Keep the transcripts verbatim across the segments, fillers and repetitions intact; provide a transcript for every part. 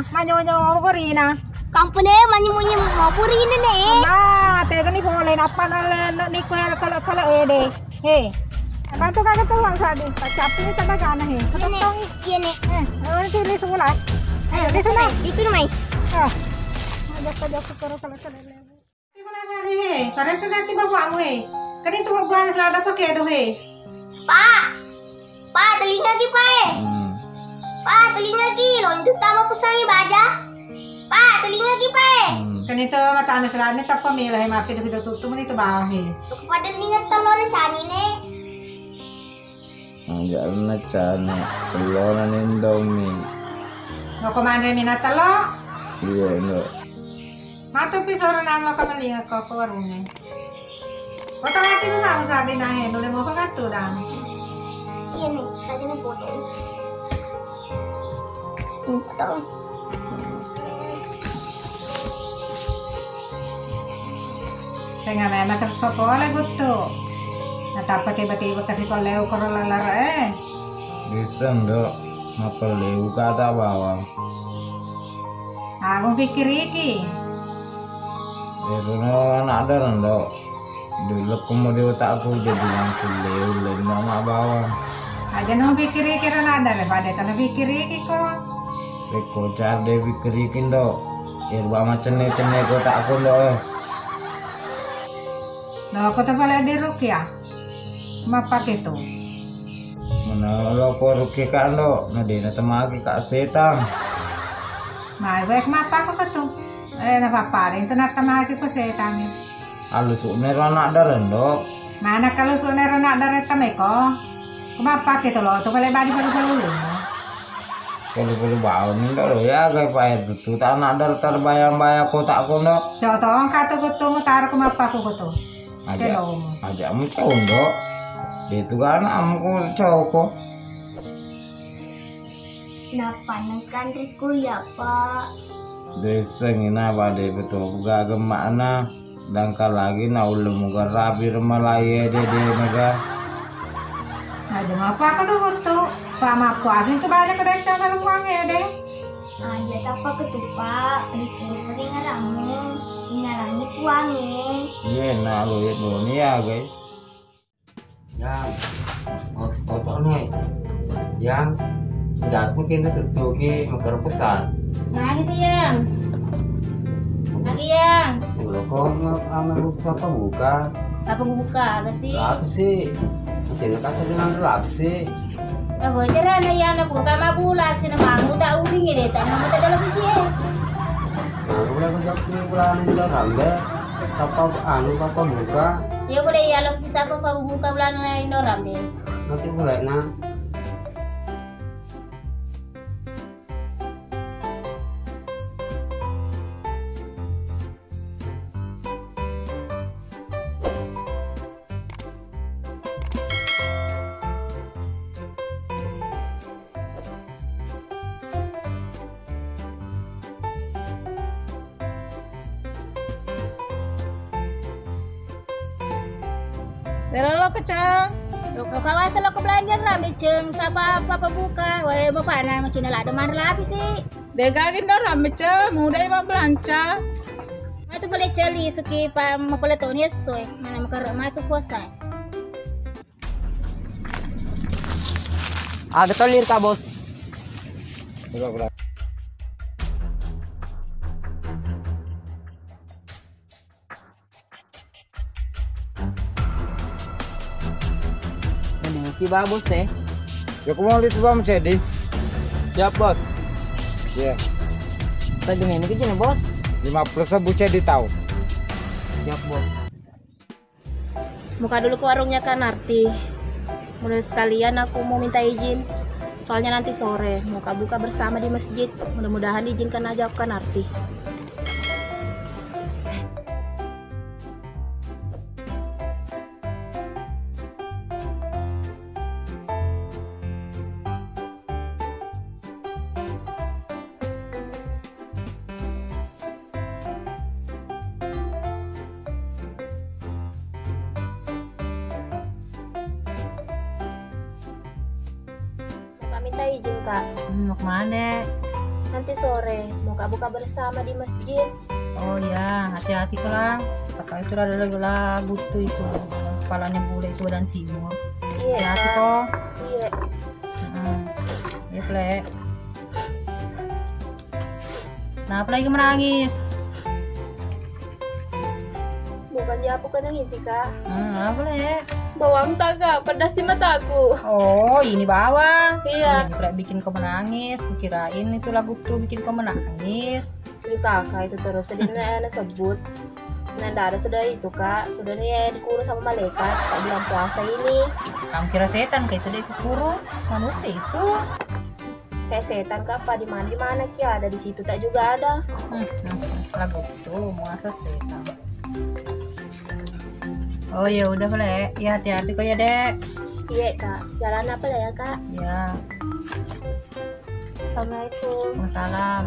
Manyo-nyo burina. Kampene manyo-nyo burina ne. Nah, tegani pole nappa nalle ni kue kale-kale ede. He. Bantu kakak tuang tadi. Pacapi tanda kana he. Iya ne. Iya ne. Eh, oh, sini sebelah. Ayo, di sana. Di sana mai. Ah. Jaka-jaka karo kale-kale. Ibu nasari he, karena sudah tiba buamu he. Kan itu buah selada pakai do he. Pak, Pak, telinga ki Pak eh. Hmm. Pak, telinga ki, lonjong tama pusangi baja. Pak, telinga ki Pak eh. Hmm. Kan itu mata anak selada tappa mila he, mapi do kita tutup itu bawah he. Kepada telinga telur cani ne. Aja' na cani, tellona ni Indomie. Loko manre mina tello? Iya, Ndok. Matu pi soro nang loko meli ko ko warungnge. Kota mati ku mau sabi nahe, nule mau ke katu dang. Iya nih, tadi nih foto. Ini foto. Tengnga memang ke sekolah guttu. Natappa tiba-tiba ke sekolah ukur lalar eh. Bisa, Ndok. Mapeleu kata bawang. Aku pikir iki. Itu anak darah, Ndok. Dulu kamu di otakku jadi langsung leu, leu nama bawang. Aja no pikiri kira nada le pada tana pikiri ki ko. Leko car de pikiri ki Ndok. Irba macenne-cenne ko tak ko Ndok eh. Lo ko to pale di Rukia. Mapake tu. Mana lo ko Rukia ka Ndok, na dena temaki ka setang. Mai wek mapako ko tu. Eh na papare itu na temaki ko setang. Alusu'na ero anak dara, Ndok. Mana kalusu'na ero anak dara tameko? Kumapake to lo to pale badi palu-palu lu. Palu-palu bawang ni, Ndok, lo ya ga pa itu tu ta anak dara terbayang-bayang kotak ko, Ndok. Cok to ong kato ko tu mutaro kumapako ko tu. Aja. Aja mu cau, Ndok. Dia tu ga anak amu ko cau ko. Nappa nengkanriko ya, Pak. Desseng ina bade beto gaga makna dangka lagi na ulle muga rabi remalaye de de mega. Aja mapaka tu beto. Pak mappuasing tu bade kedai cakal muange de. Aja tappa ketupa, disuruh ngaramu, ngarangi puange. Iya, na lo ya boni ya, guys. Yang, ko-, kotor nih. Yang, tidak aku kena tentu ke mengker pesan. Lagi sih, Yang. Lagi, Yang. Udah kok, anu, apa buka? Apa buka? Apa sih? Apa sih? Masih lekas dengan apa sih? Nah, bocerana iya na buka mabula, sina mangu tak uringi deh, tak nama tak dalam besi eh. Nah, udah kejak bulan ini udah rambe. Sapa anu, sapa buka? Iya, boleh iya, lo bisa apa, apa buka bulan lain orang deh. Nanti boleh, nah. Bela lo kecang. Lo kawasa lo ke belanja rame ceng, sapa apa buka. Wae bapakna macina lada mar lapi sih. Degagin do rame ceng, muda iba belanja. Matu pale celi suki pa mapale toni esso eh. Mana makaro matu puasa. Aga tolli ka, Bos. Menengki ba, Bos eh. Ya, aku mau lihat, Bang, cedi. Siap, Bos. Iya. Tadi main ke sini, Bos. Lima puluh ribu cedi tau. Siap, Bos. Muka dulu ke warungnya Kak Narti. Mulai sekalian aku mau minta izin. Soalnya nanti sore mau buka bersama di masjid. Mudah-mudahan diizinkan aja aku Kak Narti. Kak, minta izin, Kak. Hmm, mau kemana? Nanti sore mau ka buka bersama di masjid. Oh iya, hati-hati ko lah. Kakak itu lah, lah, lah buttu itu. Kepalanya bule itu badan timur. Iya, hati-hati ko. Iya. Hmm. Iya, Plek. Kenapa lagi menangis? Bukan dia, aku kan nangis sih, Kak. Hmm, apa, Lek? Bawang tak, Kak, pedas di mataku. Oh, ini bawang. Iya. Ini Plek bikin kau menangis. Kukirain itu lagu tuh bikin kau menangis. Itu Kakak itu terus. Jadi, na-, nasebut. Nah, ndak ada sudah itu, Kak. Sudah nih, ya, dikurung sama malaikat. Tak bilang puasa ini. Kamu kira setan kayak itu dikurung? Manusia itu. Kayak setan, Kak, apa di mana, di mana ki ada, di situ tak juga ada. Hmm, hmm, hmm. Lagu tuh muasa setan. Oh ya udah, Lek. Ya, hati-hati kok ya, Dek. Iya, Kak. Jalan apa lah ya, Kak? Ya. Assalamualaikum. Waalaikumsalam.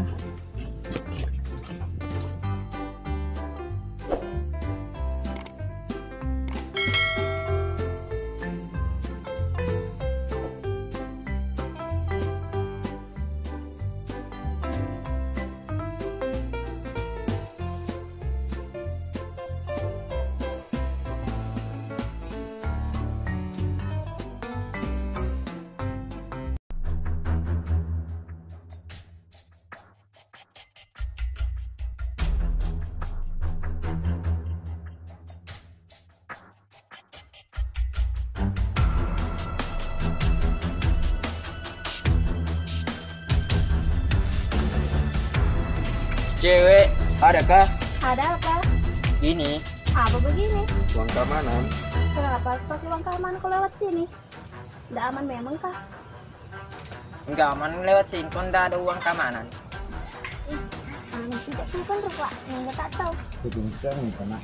Cewek, adakah? Ada apa? Ini. Apa begini? Uang keamanan. Kenapa harus pakai uang keamanan kalau lewat sini? Nggak aman memang kah? Nggak aman lewat sini, kok nggak ada uang keamanan. Ih, aneh juga tuh kan rupa, nggak tak tahu. Kencang nih, kena.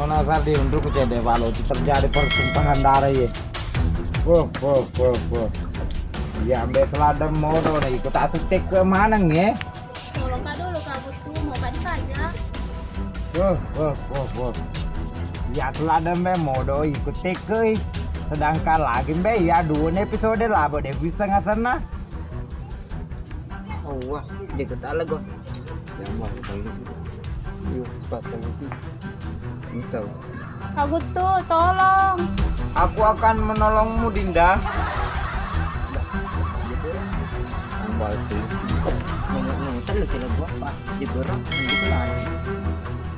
Nona Sardi, untuk ku cedde balo, itu terjadi pertumpahan darah, ye. Wah, wah, wah, wah. Ya, ambil seladang modo, nah, ikut aku tek ke mana, nge? Tolong Kak dulu, Kak, butuh, mau Kak ditajak. Wah, wah, wah, wah. Ya, seladang be modo, ikut tek ke, eh. Sedangkan lagi be, ya, dua episode lah, bo, dia bisa ngasana. Oh, wah, dia ketawa gua. Ya, mau, kalau gitu. Yuk, sepatu itu. Entah. Kak Gutu, tolong. Aku akan menolongmu, Dinda. Tambah itu. Ngomong-ngomong, terus kira gua apa? Di berang, gitu lah.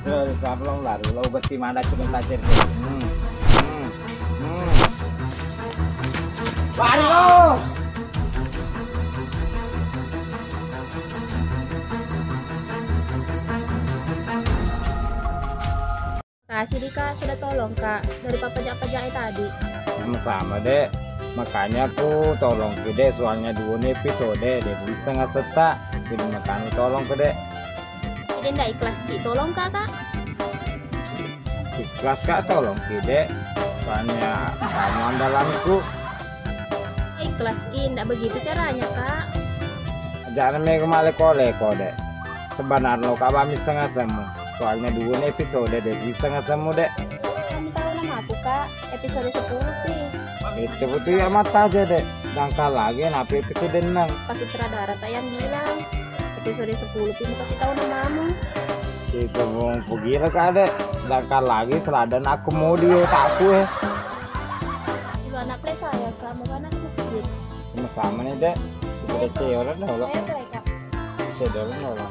Ya, sablong lah, lo geti mana cuma tajir. Hmm. Hmm. Hmm. Lari lo. Kasih di Kak, sudah tolong Kak, dari papajak-pajaknya tadi. Sama-sama, Dek. Makanya aku tolong ke Dek, soalnya dua nih episode, Dek bisa nggak setak. Jadi makanya tolong ke Dek. Jadi ndak ikhlas ki tolong Kak, Kak? Ikhlas Kak tolong ki, Dek. Soalnya kamu andalanku. Ikhlas ki, ndak begitu caranya, Kak. Jangan mega male kole ko, Dek. Sebenarnya lo Kak bami sengasemu. Soalnya dua nih episode, Dek, bisa ngasemu, Dek. Kamu tahu nama aku, Kak? Episode sepuluh pi. Itu betul ya mata aja, Dek. Dangkal lagi, napi episode enam? Pas sutradara tak yang bilang, episode sepuluh pi mau kasih tahu namamu. Itu mau pergi lah, Kak, Dek. Dangkal lagi, selada aku mau di otakku, eh. Dulu anak play saya, Kak. Mau kan aku sedikit. Sama-sama nih, Dek. Kita cek orang dah, lo. Saya play, Kak. Cek orang dah, lo.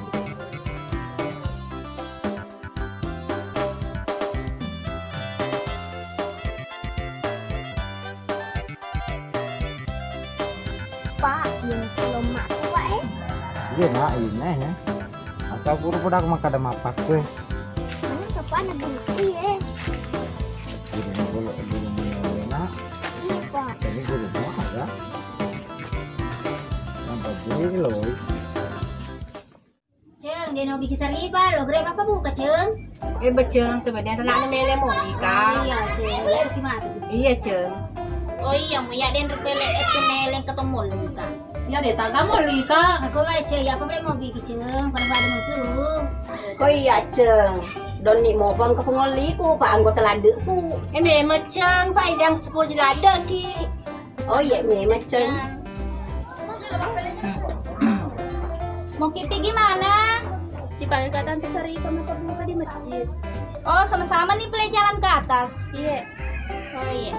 Pak, yang belum makan, Pak, eh? Iya, Nak, ini, ya. Asal guru pada aku makan ada mapak, gue. Mana Bapak ada bukti, eh? Guru mau boleh, guru mau boleh, Nak. Iya, Pak. Ini guru mau ada. Nampak guru, loh. Ceng, dia mau bikin sariba, lo grek apa buka, Ceng? Eh, beceng, tuh, bener, anak mele mau nikah. Iya, Ceng, itu gimana tuh? Iya, Ceng. Oh iya, mu ya den rupele itu neleng ketemu lengka. Iya deh, tak kamu lika. Aku lah cek ya, apa boleh mau bikin ceng, pada pada mau tuh. Ko iya, Ceng. Donni mopang ke pengoliku, Pak, anggota laddeku. Eh, memang, Ceng, Pak, idang sepuluh ladde ki. Oh iya, memang, Ceng. Mau kipi gimana? Dipanggil Kak Tante Sarita, maka buka di masjid. Oh, sama-sama nih, Ple, jalan ke atas. Iya. Oh iya.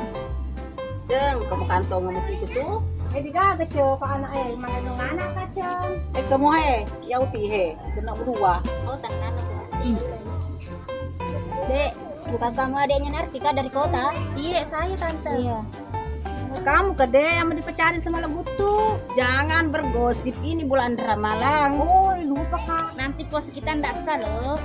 Ceng, kamu kantong mau kipi tuh? Eh, digaga, Ceng, Pak, anak, eh, mana dong anak, Kak, Ceng? Eh, kamu, he, ya uti, he, kena berdua. Oh, tak nana tuh. Dek, bukan kamu adiknya Nartika dari kota? Iya, saya, Tante. Iya. Kamu ke dek yang mau dipecari sama Lebutu. Jangan bergosip, ini bulan Ramalang. Oh, lupa, Kak. Nanti puasa kita ndak sah, loh.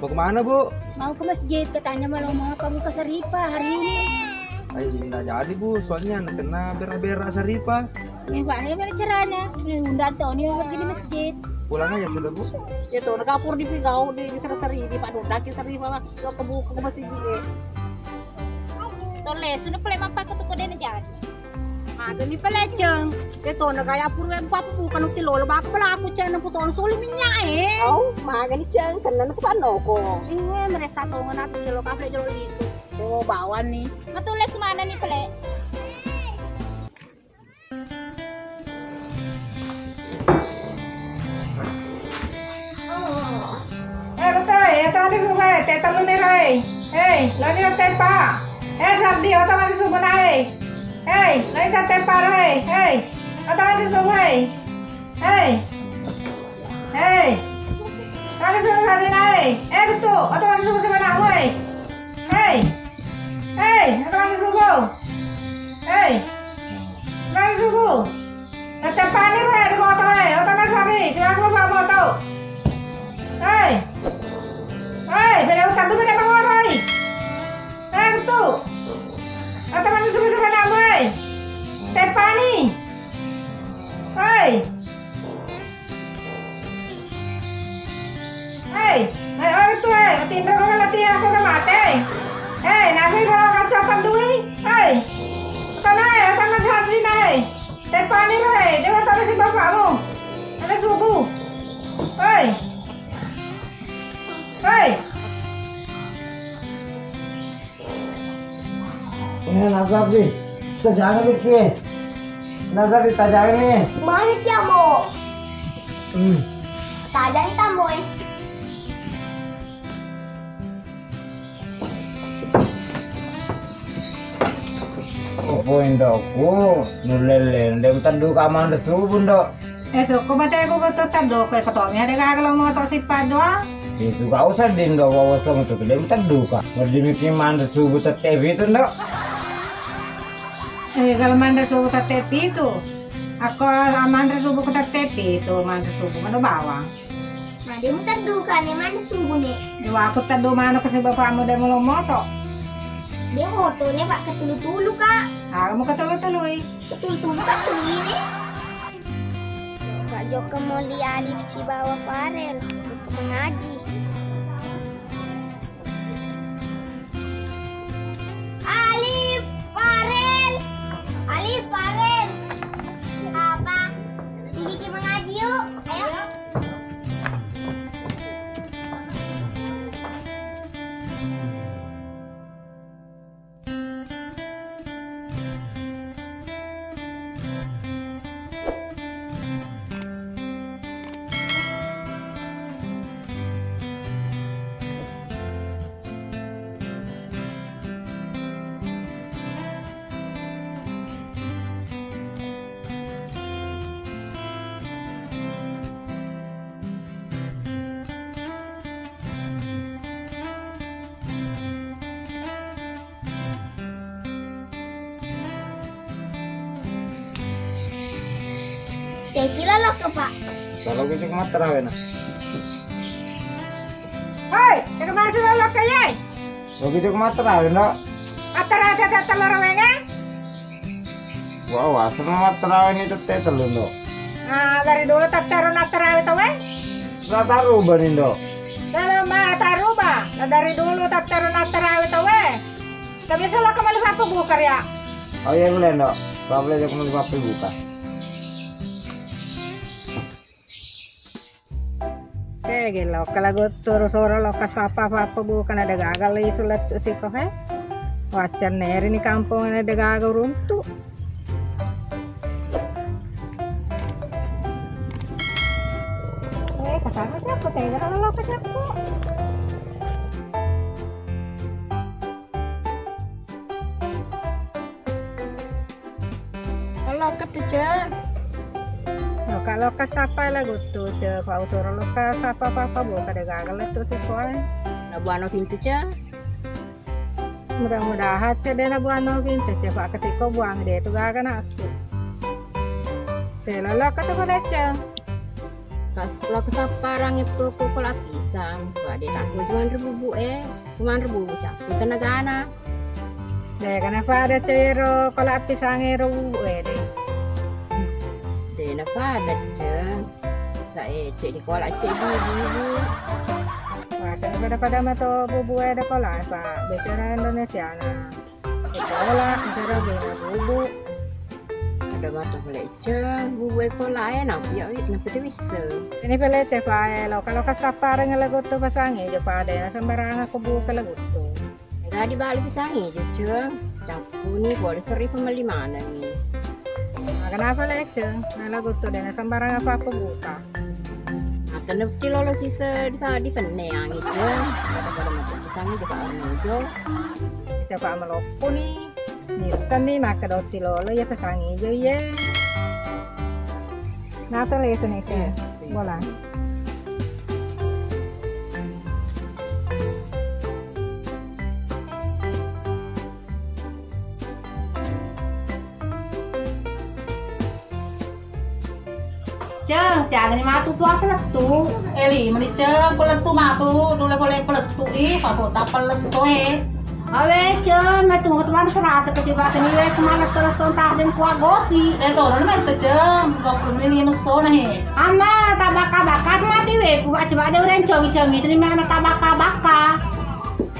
Mau kemana, Bu? Mau ke masjid, katanya mau, mau apa buka seripa hari ini. Ay, nggak jadi, Bu, soalnya nggak kena berak-berak seripa. Ini Pak, ini mana caranya? Ini undang Tony mau pergi di masjid. Pulang aja sudah, Bu. Ya tuh, nak kapur di pigau, di seri-seri, di Pak Dodaki seripa, lo kebuka ke masjid, eh. Tole, sudah pale mappakko tu kodena jadi. Magani peleceng. Ke tona kaya pura papa bukan uti lolo baka pelaku ceng, puton suli minyak, eh. Au, magani ceng, kena nu panoko. Iya, mereka tongan aku jelo kafe jelo lisu. Oh, bawang nih. Matule semana nih, Pele? Eh, betul, eh, tadi subuh, eh, teh telu nih, Rai. Hei, lagi tepa. Eh, Sardi, oto mati subuh, nah, eh. Hei, lagi tepa, Rai. Hei, oto mati subuh, eh. Hei. Hei. Tadi subuh, Sardi, nah, eh. Eh, betul, oto mati subuh, sebenarnya, eh. Hei. Hei, oto mati subuh. Hei. Mari subuh. Tettepani, Pak, di moto, eh. Oto mati subuh, silakan, Pak, moto. Hei. Hei, beda utang tu beda pengoroi. Hei, betul. Oto mati subuh, subuh, nama, eh. Tettepani. Hei. Hei, mai ore tu, eh, matinro ko latihan ko mate. Hei, nasi ko kacatan dui. Hei. Tanai, tanai santri nai. Tepani ro, hei, dewa tadi si bapakmu. Ada subuh. Hei. Hei. Eh, nasab di. Tajangan di ki. Nasab di tajangan ni. Mari ki, Ambo. Hmm. Tajangan ni, Ambo, eh. Opo indokku, nulele, ndek teddu kamang de subuh, ndok. Eh, sokko mate ko beto teddo, ko eko tomi ada gaga lo moto sippa doang. Itu gak usah dindo, gak usah untuk dia teddu ka. Mau dimiki manre subuh sette pitu, ndok. Eh, kalau manre subuh sette pitu. Aku manre subuh ke sette pitu, manre subuh mana bawang. Nah, dia mau teddu ka ne manre subuh ne. Dia aku teddu mana ke si bapakmu dia mau moto. Dia motonya pak ketulu-tulu ka. Ah, mau ketulu-tului. Betul-betul tak ini. Pak Joko mau lihat Alif sibawa Farel mengaji. Alif, Farel, Alif, Farel. Apa? Pergi kita mengaji yuk. Ayo. Teki lolokko, Pak. Solo kucuk mata rawena. Hei, jaga masuk lo lokka, yai. Lo gitu ke mata tahu, Ndok? Mata raja tata lo rawengan. Wah, wah, sama mata rawengan itu teh telur, Ndok. Nah, dari dulu tattaro nattarawe tau, eh? Nataruba nih, Ndok. Dalam mataruba. Nah, dari dulu tattaro nattarawe tau, eh? Tapi selalu kembali apa buka ya? Oh iya, boleh, Ndok. Boleh, kembali apa buka. Tege lokka la gottu ro soro lokka sappa pappa buka na degaga le isu lettu siko he. Waccanne ri ni kampong na degaga runtu. Eh, kasana cappu tege ro lokka cappu. Lokka tu, Ceng. Lokka, lokka sappa la guttu, Ceng. Fa usuro lokka sappa pappa buka degaga lettu sikoe. Na buano pintu, Ceng. Mudah-mudahan, Ceng, de na buano pintu, Ceng. Fa kesiko buang de tu gaga na aku. Telo lokka tu pada, Ceng. Pas lokka sapparang itu ko kola pisang. Wa de tak jual rebu bu e. Cuman rebu bu cappu tenagana. De kana pada cero kola pisang ero bubu e de. De na pada, Ceng. Sa e cek di kola cek di bubu. Wah, sa pada-pada mato bubu e de kola, Pak. Bicara Indonesia na. Kola, bicara de na bubu. Ada mata pale, Ceng, bubu e kola e, na ya, na pede bisa. Ini pale, Ceng, pae lokka, lokka sappareng la guttu pisang e, jo pada na sembarang aku buka la guttu. Jadi bali pisang ijo, Ceng. Cappuni pole serri pemeli manengi. Nah, kenapa le, Ceng? Nah, la guttu de na sembarang apa-apa buka. Atau nepti lolo sisa di, di penne yang ijo. Pada-pada macam pisang ijo, Pak Arno ijo. Coba melokku nih. Bisa nih, maka dotti lolo ya pisang ijo, ye. Nah, tuh le, sini, Ceng. Iya, iya. Bola. Ceng, siagani matu puasa lettu. Eli, meni Ceng, ko lettu matu, dule pole pelettu i, pabota pellesso e. Awe Ceng, metu matu mana serasa kecil batu ni we, kemana serasa entah dan kuah gosi. Eh, tolong meni Ceng, pokoknya lima sona he. Ama, tabaka-baka mati we, ku coba ada orang cowi-cowi, terima tabaka-baka.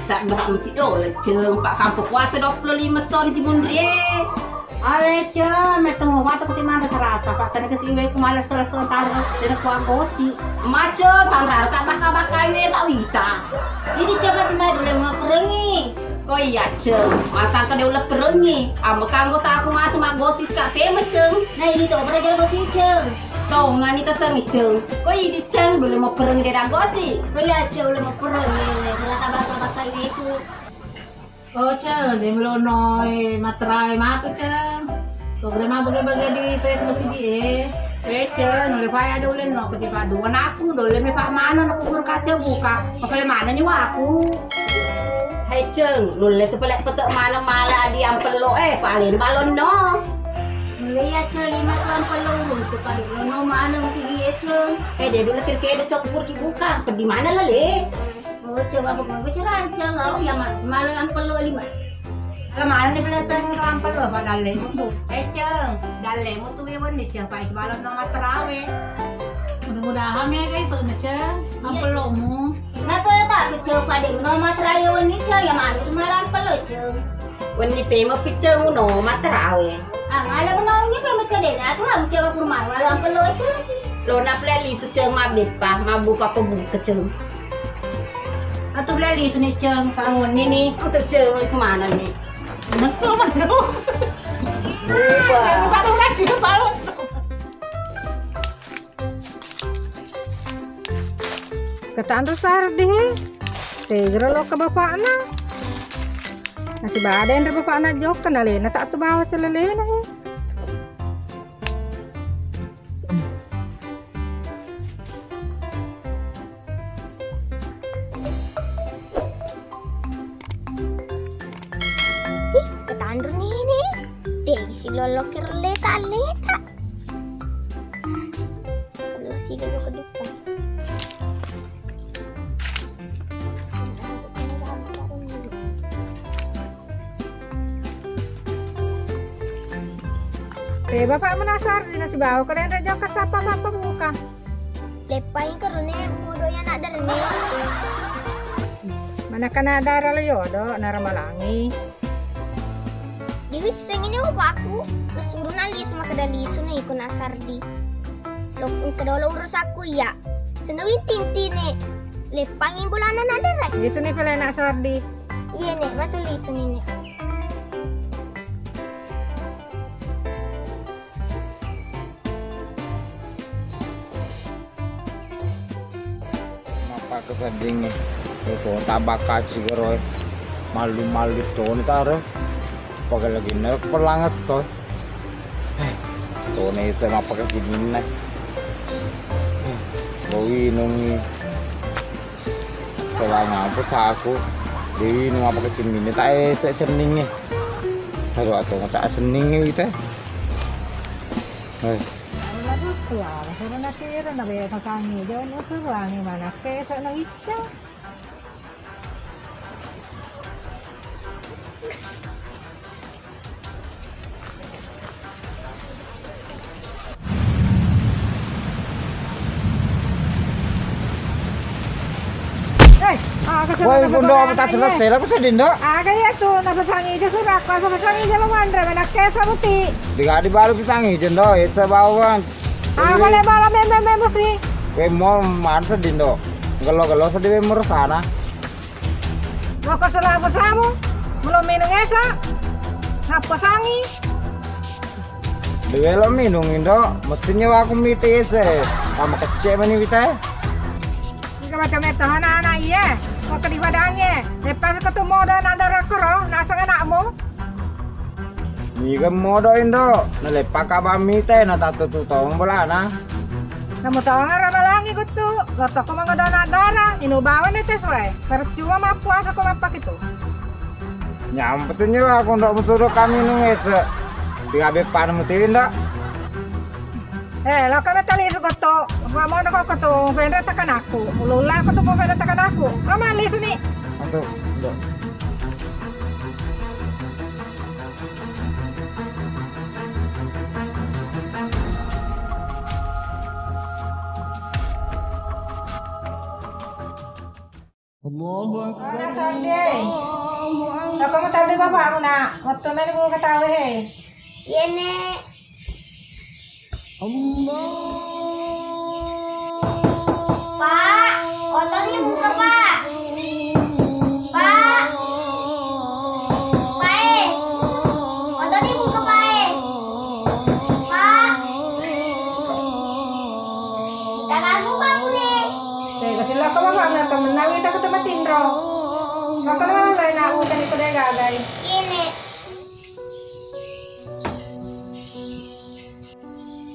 Sa berak mesti dole, Ceng. Pak kampo puasa dua puluh lima son di Mundri e. Awe, Ceng, metemu watu kasi manda serasa, Pak. Tadi kasi iwe ku males serasa taro, dene kuang gosi. Mace, tanrara tak baka-baka iwe tak wita. Ini coba cuma dole mau perengi. Ko iya, Ceng. Masangka de ulah perengi. Ambek anggota aku matu mak gosi seka peme, Ceng. Nah, ini tuh, apa lagi gosi, Ceng? Tongani tasengi, Ceng. Ko idi, Ceng, dole mau pereng de dagosi. Ko iya, Ceng, dole mau pereng, ini, ini, ternyata baka-baka ini itu. Oh, Ceng, de melono, eh, matrai matu, Ceng. Ko gere ma bage-bage di itu, itu masigi, eh. Eh, Ceng, dole ko ada ulen no, ko sipa dua anakku, dole me pak mana, aku kur kaca buka. Papel mana nyawa aku? Hai, Ceng, nulle tu pelek petek mana mala adi ampelo, eh, paling balon no. Iya, Ceng, lima tu ampelo, tu pada no mana masih dia, Ceng. Eh, dia dulu kira-kira cok kur ki buka. Peddi mana lale? Oh, coba aku mau bicara, Ceng. Oh, ya, mal-, malam ampelo lima. Kalau mana nih belajar orang ampelo, Pak Dalle? Eh, Ceng, Dalle, mau tuh ya, Wan, nih, Ceng, Pak, itu malam no materawe. Mudah-mudahan ya, guys, soalnya, Ceng, iya, ampelomu. Nah, tuh ya, Pak, tuh, Ceng, pada no materawe, Wan, nih, Ceng, ya, mana tuh malam ampelo, Ceng. Wenni pema picceng uno mattarawe. Ah, mala benongi pema cedena tu ram cewa kurma wala ampelo ceng. Lona pele lisu ceng mabbeppa, mabbu pappa buka ceng. Atu pele lisu ni ceng, kamu ni ni. Atu ceng lisu mana ni? Mesu mana? Lupa. Baru lagi tahu. Ketanre sardi he. Tegero lo ke bapakna. Nasi bada enre bapakna jokka nalena tak tu bawa celelena he. Ih, ketanre ni ni. Dei si lolo kerleta leta. Lo siga jokka duka. Eh, bapakmu nasar di nasi bawang, kalian raja kasapa apa buka? Leppai kerune mudo ya nak derne. Mana kena darah lo yodo, naramalangi. Diwisseng ini bapakku, lo suruh nali sama kada lisu nih, ikut nasar di. Lo, kedolo urus aku ya. Senawi tintine, leppangi bolana nadara. Lisu ni pale nak Sardi. Iya nek, betul lisu ni nek. Mappakeseddingngi. Iko tabakka cigero e. Mallu-mallu toni taro. Pagalaginna pelangesso. Eh, toni ise mappakasininna. Eh, bawinungngi. Selama apa saku. Dewi nu mappakacinninna tak ese cenningnge. Aduh, atau tak senningnge kita. Eh. Aduh, ya, suruh nanti, suruh nanti, jangan suruh ani mana. Kayak saya nangis. Woi, Bundo, apa tak selesai? Aku sedih, Ndok. Aga iya tu, napasangi je surat, napasangi je lo mandra, mana kesa buti. Tiga di baru pisangi je, Ndok. Esa bawang. Ah, boleh malam memang memang sih. Weh, mau mana sedih, Ndok? Gelo-gelo sedih, weh, merusana. Maka salah apa samu? Belum minum esa. Napasangi. Dewe lo minung, Indo. Mestinya aku mite ese. Sama kecil mani wita. Ini macam itu anak-anak iya. Kok ke di badannya? Lepas ketemu dan ada rekor, nasang anakmu. Niga modo, Indo, naleppaka bammite na tattu tu tong bolana. Namu tongara malangi guttu, lotoko mangodo anak dara, inu bawa ni tes wae. Percuma mappuasa ko mappakitu. Nyampe tu nyewa aku ndok musudo kami nung ese. Tiga bepan mutiwi ndok. Eh, lo kami tali su guttu, gua mau ndok guttu, pendra tekan aku. Ulula aku tu pendra tekan aku. Kama lisu ni. Atu, ndok. Allahu Akbar. Mana Sardi? Allahu Akbar. Apa mau tadi bapakmu nak? Waktu mana mau ketawa he? Iya nek. Allah. Pak, oto ni buka, Pak. Pak. Pak, eh. Oto ni buka, Pak, eh. Pak. Kita kamu, Pak, boleh. Eh, kasih lo ke bapak, nak temen, nak kita ketemu Tindro. Kau kenal, lo nak, udah itu deh, gagai. Ini.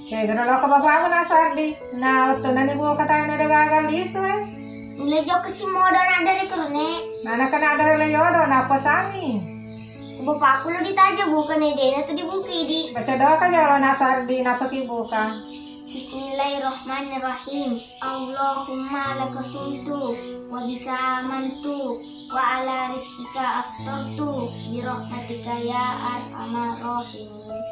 Eh, gara lo ke bapakmu nak Sardi. Nah, oto nani buka tanya ada gagal lisu, eh. Mulai jokka si modo nak dari kerune. Mana kena ada le yodo, napasangi. Bapakku lo ditaja buka ne dena tu dibuka idi. Baca doa kan ya nak Sardi, napa ki buka. Bismillahirrahmanirrahim. Allahumma laka sumtu wa bika amantu wa ala rizqika aftartu bi rahmatika ya arhamar rahimin.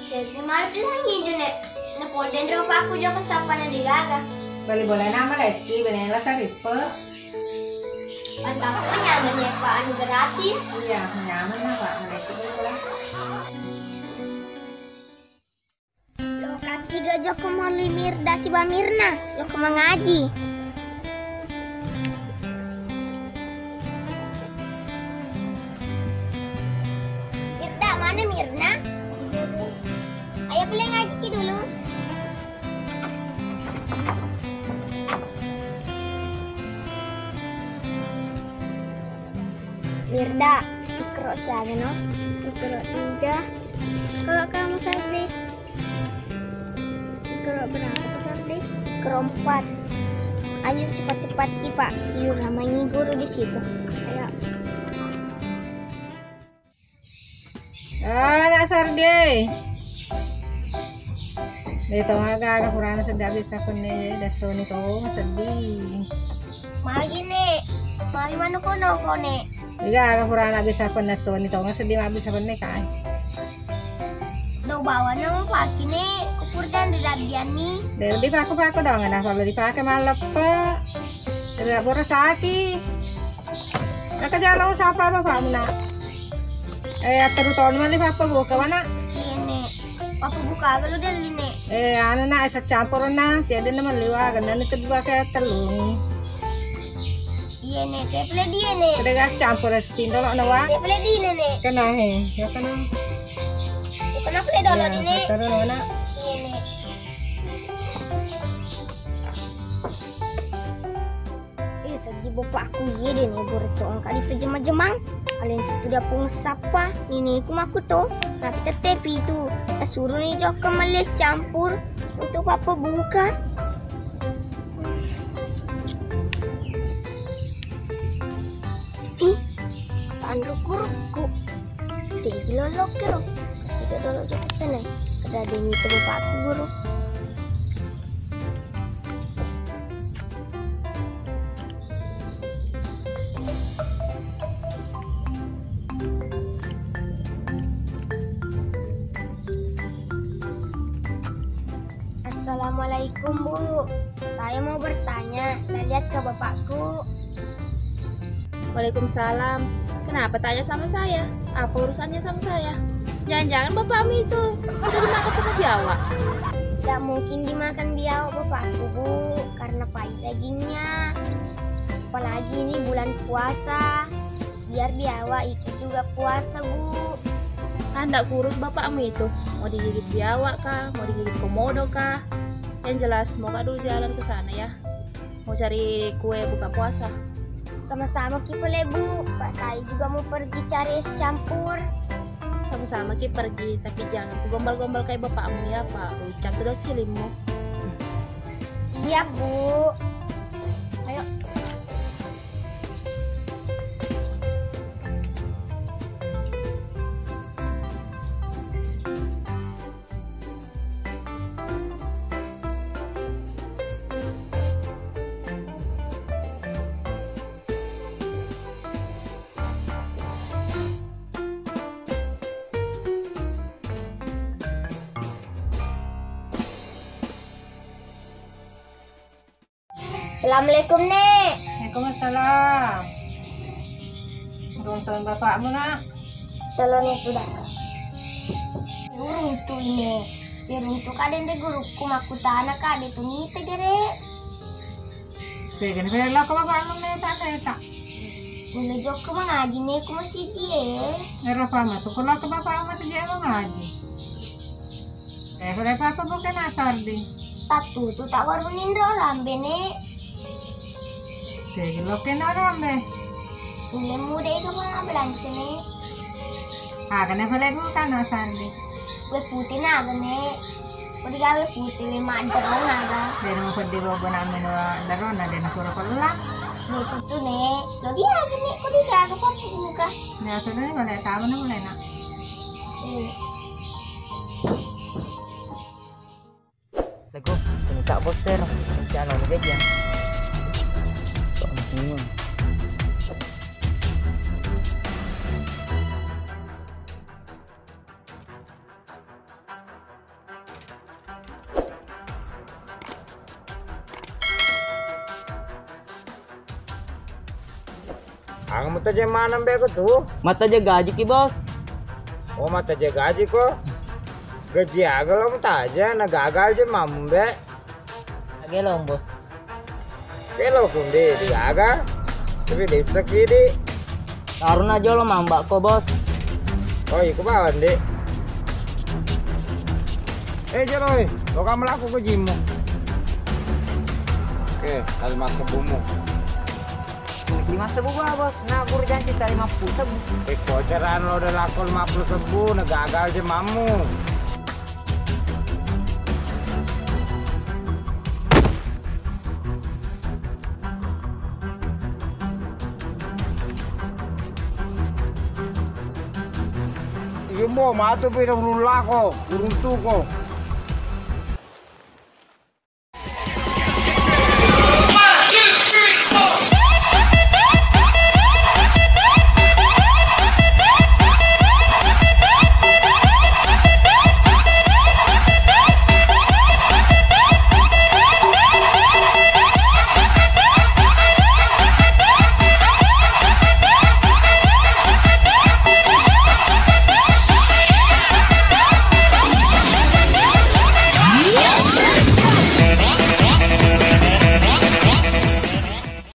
Jadi malah bilang gitu nek. Nepoden ro paku joko sapa na digaga. Bali boleh nama leki, beli lah karipe. Pas aku nyaman ya Pak, anu gratis. Iya, nyaman lah Pak, leki boleh. Lokasi gajah ko moli Mirda siba Mirna, lo ko mangaji. Mirda, mana Mirna? Ayo boleh ngaji ki dulu. Mirda, ikro siaga no? Ikro tiga. Kalau kamu Sardi? Ikro berapa Sardi? Ikro empat. Ayo cepat-cepat ki Pak. Iya, namanya guru di situ. Ayo. Ah, nak Sardi. De' to aga-aga purana seddi abis aku ne, dassoni to seddi. Magi ne, magi manu kono kone. Iga aga purana abis aku nassoni to seddi ma abis aku ne kai. Do bawa no paki ne, kupur dan di rabbian ni. De' dipaku-paku dong, na kalau dipake malleppe. Tidak borosaki. Naka jalo sapa bapakmu nak? Eh, atteru toni mani papa buka mana? Iya ne. Papa buka aga lu deli ne. Eh, anu nak, es campur nak. Jadi nama liwa, kena ni kedua ke telung. Iya ne, teple dia ne. Kedua campur sindolo nawa. Teple dia ne. Kena he, ya kena. Bukan aku le dolo di ne. Terus mana? Iya ne. Eh, seddi bapakku iye de' ni borto engka di jema-jemang. Alen tu dia pung sappa, niniku makku to. Tapi tette pitu. Nasuru ni jokka males campur untuk papa buka. Ih, tanru kurukku. Tegi lolok kero. Kasih ke dolo jokka tenai. Kada ada ni bapakku guru. Assalamualaikum, Bu. Saya mau bertanya, saya lihat ke bapakku. Waalaikumsalam. Kenapa tanya sama saya? Apa urusannya sama saya? Jangan-jangan bapakmu itu sudah dimakan sama biawak? Tidak mungkin dimakan biawak bapakku, Bu, karena pahit dagingnya. Apalagi ini bulan puasa, biar biawak ikut juga puasa, Bu. Kan ndak kurus bapakmu itu, mau digigit biawak kah, mau digigit komodo kah? Yang jelas, semoga dulu jalan ke sana ya. Mau cari kue buka puasa. Sama-sama ki pole, Bu. Pak Sai juga mau pergi cari es campur. Sama-sama ki pergi, tapi jangan gombal-gombal kayak bapakmu ya, Pak. Ucap tuh cilimmu. Siap, Bu. Ayo. Assalamualaikum, Nek. Waalaikumsalam. Runtuin bapakmu, Nak. Tolong itu dah. Runtu ini. Si runtu kadang de guruku makkutana kade tu mite gere. Tegene pale lako bapakmu meta-meta. Mula jokka mangaji ne ku masiji e. Ero pama tu ko lako bapakmu masiji e mangaji. Eh, pale papa bukan asar di. Tattu tu tak warung nindro rambe ne. Tegi lo kena rambe. Mula muda ika mana belanja ne. Aga ne pale bukan asar di. Kue putih na aga ne. Ko digawe putih le madderong aga. Dena mapeddi bobo namino derona dena pura pella. Lo tutu ne. Lo dia aga ne. Ko digawe putih muka. Ne asal ne pale tahu ne mulai nak. Iya. Lego, ini tak boser. Jangan lagi aja. Sok bingung. Aga mutaje maneng beko tu? Mataje gaji ki, Bos. Oh, mataje gaji ko? Gaji aga lo mutaje, na gagal je mammu, Be? Age long, Bos. Kelo kundi digaga, tapi desa kidi. Karena jolo mambak ko, Bos. Oh, iku bawang, Dik. Eh, Jero, eh, lo kamu laku ke jimu. Oke, tali masuk bumu. Lima sebu, Bos. Nah, guru janji tali lima puluh sebu. Eh, koceran lo udah laku lima puluh sebu, nah gagal je mamu. Iya, Mo, matu pi urung lako, urung tuko.